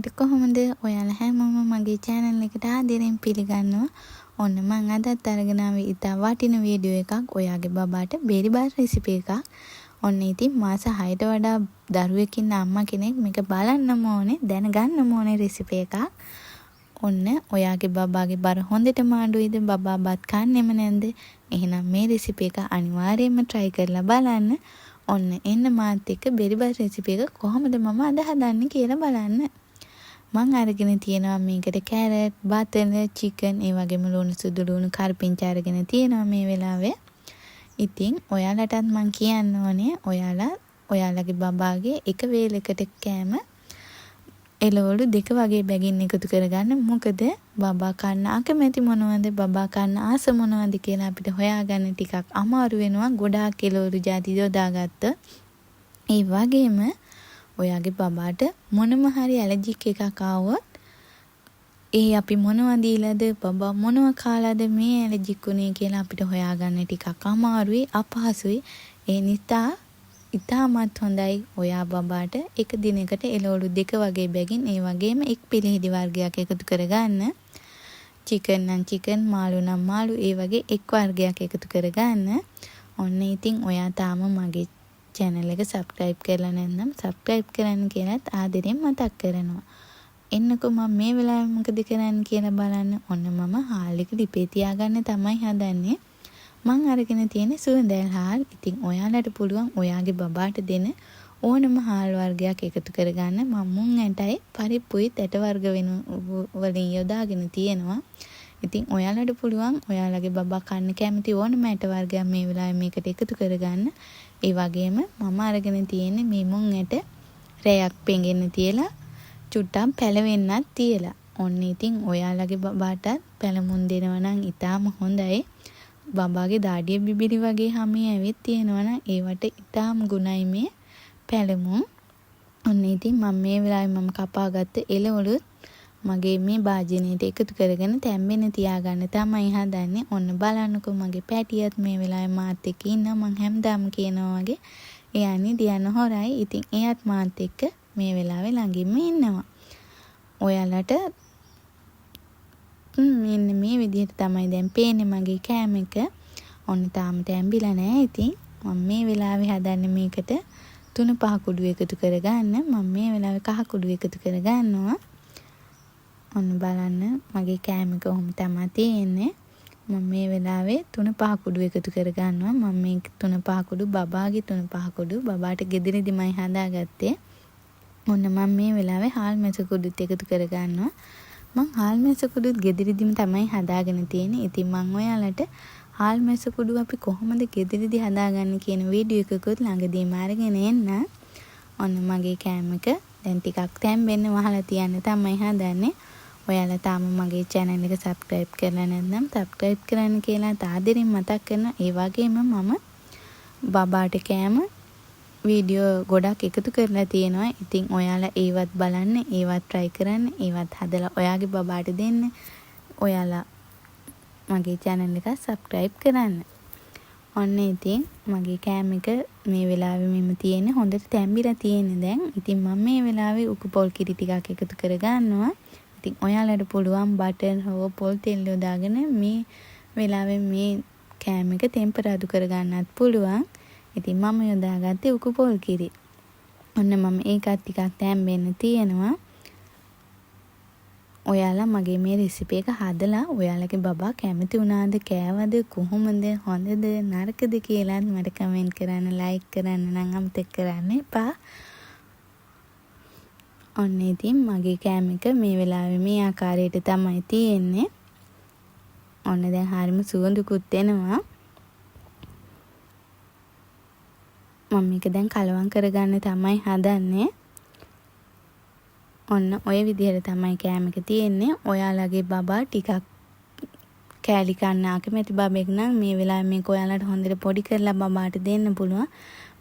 ඔයාලට කොහොමද? ඔයාලා හැමෝම මගේ channel එකට ආදරෙන් පිළිගන්නවා. ඔන්න මං අදත් අරගෙන ආවේ ඉතා වටින වීඩියෝ එකක්. ඔයාගේ බබාට බෙරිබත් රෙසිපි එකක්. ඔන්න ඉතින් මාස 6ට වඩා දරුවෙක් ඉන්න අම්මා කෙනෙක් මේක බලන්නම ඕනේ, දැනගන්නම ඕනේ රෙසිපි එකක්. ඔන්න ඔයාගේ බබාගේ බර හොඳටම අඩුයිද? බබා බත් කන්නේම නැන්ද? එහෙනම් මේ රෙසිපි එක අනිවාර්යයෙන්ම try කරලා බලන්න. ඔන්න එන්න මාත් එක්ක බෙරිබත් රෙසිපි එක කොහොමද මම අද හදන්නේ කියලා බලන්න. මං අරගෙන තියෙනවා මේකට කැරට්, බතල, චිකන්, ඒ වගේම ලුණු සුදු ලුණු කරපිංචා අරගෙන තියෙනවා මේ වෙලාවේ. ඉතින් ඔයාලටත් මං කියන්න ඕනේ, ඔයාලා ඔයාලගේ බබාගේ එක වේලකට කෑම එළවලු දෙක වගේ බැගින් එකතු කරගන්න. මොකද බබා කන්න අකමැති මොනවද, බබා කන්න ආස මොනවද කියලා අපිට හොයාගන්න ටිකක් අමාරු වෙනවා ගොඩාක් එළවලු ජාති යොදාගත්තොත්. ඒ වගේම ඔයාගේ බබාට මොනම හරි ඇලර්ජික් එකක් ආවොත් ඒ අපි මොනවා දීලාද, බබා මොනවා කාලාද මේ ඇලර්ජික් වුනේ කියලා අපිට හොයාගන්න ටිකක් අමාරුයි, අපහසුයි. ඒ නිසා ඉතාමත් හොඳයි ඔයා බබාට එක දිනකට එළවලු දෙක වගේ බැගින්, ඒ වගේම එක් පිළිහිඩි වර්ගයක් එකතු කරගන්න. චිකන් නම් චිකන්, මාළු නම් මාළු, ඒ වගේ එක් වර්ගයක් එකතු කරගන්න. ඔන්න ඉතින් ඔයා තාම මගේ චැනල් එක සබ්ස්ක්‍රයිබ් කරලා නැත්නම් සබ්ස්ක්‍රයිබ් කරන්න කියලාත් ආදරෙන් මතක් කරනවා. එන්නකෝ මම මේ වෙලාවේ මොකද කරන්නේ කියලා බලන්න. ඔන්න මම හාල් එක ලිපේ තියාගන්න තමයි හදන්නේ. මං අරගෙන තියෙන සුවඳැල් හාල්. ඉතින් ඔයාලට පුළුවන් ඔයාගේ බබාට දෙන ඕනම හාල් වර්ගයක් එකතු කරගන්න. මං මුං ඇටයි පරිප්පුයි ඇට වර්ග වෙන වලින් යොදාගෙන තියෙනවා. ඉතින් ඔයාලට පුළුවන් ඔයාලගේ බබා කන්න කැමති ඕනම ඇට වර්ගයක් මේ වෙලාවේ මේකට එකතු කරගන්න. ඒ වගේම මම අරගෙන තියෙන්නේ මේ මුං ඇට රැයක් පෙඟෙන්න තියලා චුට්ටක් පැලවෙන්නත් තියලා. ඔන්න ඉතින් ඔයාලගේ බබාටත් පැලමුන් දෙනවා නම් ඉතාම හොඳයි. බබාගේ දාඩිය බිබිලි වගේ හැමේ ඇවිත් තියෙනවා නම් ඒවට ඉතාම ගුණයි මේ පැලමුන්. ඔන්න ඉතින් මම මේ වෙලාවේ මම කපාගත්ත එළවලුත් මගේ මේ භාජනයට එකතු කරගෙන තැම්බෙන්න තියාගන්න තමයි හදන්නේ. ඔන්න බලන්නකෝ මගේ පැටියත් මේ වෙලාවේ මාත් එක්ක ඉන්නවා. මං හැමදාම කියනවා වගේ එයා නිදියන්න හොරයි. ඉතින් එයාත් මාත් එක්ක මේ වෙලාවේ ළඟින්ම ඉන්නවා. ඔයාලට මෙන්න මේ විදිහට තමයි දැන් පේන්නේ මගේ කෑම එක. ඔන්න තාම තැම්බිලා නෑ. ඉතින් මම මේ වෙලාවේ හදන්නේ මේකට තුන පහ කුඩු එකතු කරගන්න. මම මේ වෙලාවේ කහ කුඩු එකතු කරගන්නවා. ඔන්න බලන්න මගේ කෑම එක ඔහොම තමා තියෙන්නේ. මම මේ වෙලාවේ තුන පහ කුඩු එකතු කරගන්නවා. මම මේ තුන පහ කුඩු බබාගේ තුන පහ කුඩු බබාට ගෙදරදිමයි හදාගත්තේ. ඔන්න මම මේ වෙලාවේ හාල් මැස කුඩුත් එකතු කරගන්නවා. මං හාල් මැස කුඩුත් ගෙදරදිම තමයි හදාගෙන තියෙන්නේ. ඉතින් මං ඔයාලට හාල් මැස කුඩු අපි කොහොමද ගෙදරදි හදාගන්නේ කියන වීඩියෝ එකකුත් ළඟදීම අරගෙන එන්නම්. ඔන්න මගේ කෑම එක දැන් ටිකක් තැම්බෙන්න වහලා තියන්න තමයි හදන්නේ. ඔයාලා තාම මගේ channel එක subscribe කරලා නැත්නම් subscribe කරන්න කියලා ආදරෙන් මතක් කරනවා. ඒ වගේම මම බබාට කෑම වීඩියෝ ගොඩක් එකතු කරලා තියෙනවා. ඉතින් ඔයාලා ඒවත් බලන්න, ඒවත් try කරන්න, ඒවත් හදලා ඔයාගේ බබාට දෙන්න. ඔයාලා මගේ channel එක subscribe කරන්න. ඔන්න ඉතින් මගේ කෑම එක මේ වෙලාවේ මෙහෙම තියෙන්නේ, හොඳට තැම්බිලා තියෙන්නේ දැන්. ඉතින් මම මේ වෙලාවේ උකු පොල් කිරි ටිකක් එකතු කරගන්නවා. ඉතින් ඔයාලට පුළුවන් බටර් හෝ පොල් තෙල් යොදාගෙන මේ වෙලාවේ මේ කෑම එක තෙම්පරාදු කරගන්නත් පුළුවන්. ඉතින් මම යොදාගත්තේ උකු පොල් කිරි. ඔන්න මම ඒකත් ටිකක් තැම්බෙන්න තියෙනවා. ඔයාලා මගේ මේ රෙසිපි එක හදලා ඔයාලගේ බබා කැමති වුණාද, කෑවද, කොහොමද, හොඳද නරකද කියලාත් මට කමෙන්ට් කරන්න, ලයික් කරන්න නම් අමතක කරන්න එපා. ඔන්න ඉතින් මගේ කෑම එක මේ වෙලාවේ මේ ආකාරයට තමයි තියෙන්නේ. ඔන්න දැන් හරිම සුවඳකුත් එනවා. මම මේක දැන් කලවම් කරගන්න තමයි හදන්නේ. ඔන්න ඔය විදිහට තමයි කෑම එක තියෙන්නේ. ඔයාලගේ බබා ටිකක් කෑලි කන්න අකමැති බබෙක් නම් මේ වෙලාවේ මේක ඔයාලට හොඳට පොඩි කරලා බබාට දෙන්න පුළුවන්.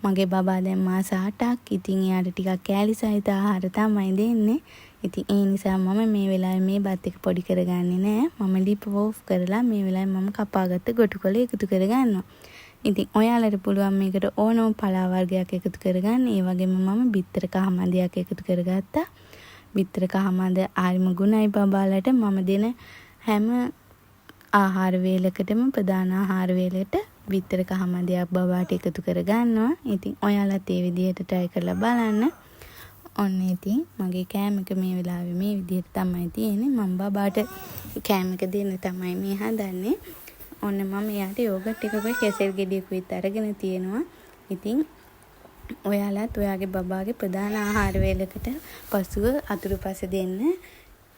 මගේ බබා දැන් මාස 8ක්. ඉතින් එයාට ටිකක් කෑලි සහිත ආහාර තමයි දෙන්නේ. ඉතින් ඒ නිසා මම මේ වෙලාවේ මේ බත් එක පොඩි කරගන්නේ නෑ. මම ලිප ඕෆ් කරලා මේ වෙලාවේ මම කපාගත්ත ගොටු කොළ එකතු කරගන්නවා. ඉතින් ඔයාලට පුළුවන් මේකට ඕනම පලා වර්ගයක් එකතු කරගන්න. ඒ වගේම මම බිත්තර කහ මදියක් එකතු කරගත්තා. බිත්තර කහමද හරිම ගුණයි බබාලට. මම දෙන හැම ආහාර වේලකටම ප්‍රධාන ආහාර වේලට බිත්තර කහමදයක් බබාට එකතු කරගන්නවා. ඉතින් ඔයාලත් ඒ විදිහට try කරලා බලන්න. ඔන්න ඉතින් මගේ කෑම එක මේ වෙලාවේ මේ විදිහට තමයි තියෙන්නේ. මම බබාට කෑම එක දෙන්න තමයි මේ හදන්නේ. ඔන්න මම එයාට යෝගට් එකකුයි කෙසෙල් ගෙඩියකුයිත් අරගෙන තියෙනවා. ඉතින් ඔයාලත් ඔයාගේ බබාගේ ප්‍රධාන ආහාර වේලකට පසුව අතුරුපස දෙන්න.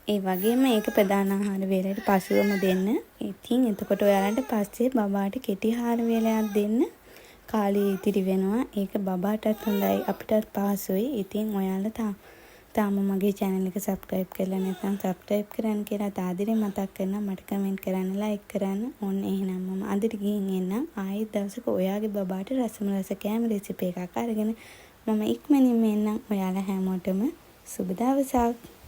ඒ වගේම ඒක ප්‍රධාන ආහාර වේලට පසුවම දෙන්න. ඉතින් එතකොට ඔයාලට පස්සේ බබාට කෙටි ආහාර වේලයක් දෙන්න කාලය ඉතිරි වෙනවා. ඒක බබාටත් හොඳයි, අපිටත් පහසුයි. ඉතින් ඔයාලා තාම මගේ චැනල් එක සබ්ස්ක්‍රයිබ් කරලා නැත්නම් සබ්ස්ක්‍රයිබ් කරන්න කියලා ආදරෙන් මතක් කරනවා. මට කමෙන්ට් කරන්න, ලයික් කරන්න. ඔන්න එහෙනම් මම අදට ගිහින් එන්නම්. ආයෙත් දවසක ඔයාගේ බබාට රසම රස කෑම රෙසිපි එකක් අරගෙන මම ඉක්මනින්ම එන්නම්. ඔයාලා හැමෝටම සුබ දවසක්.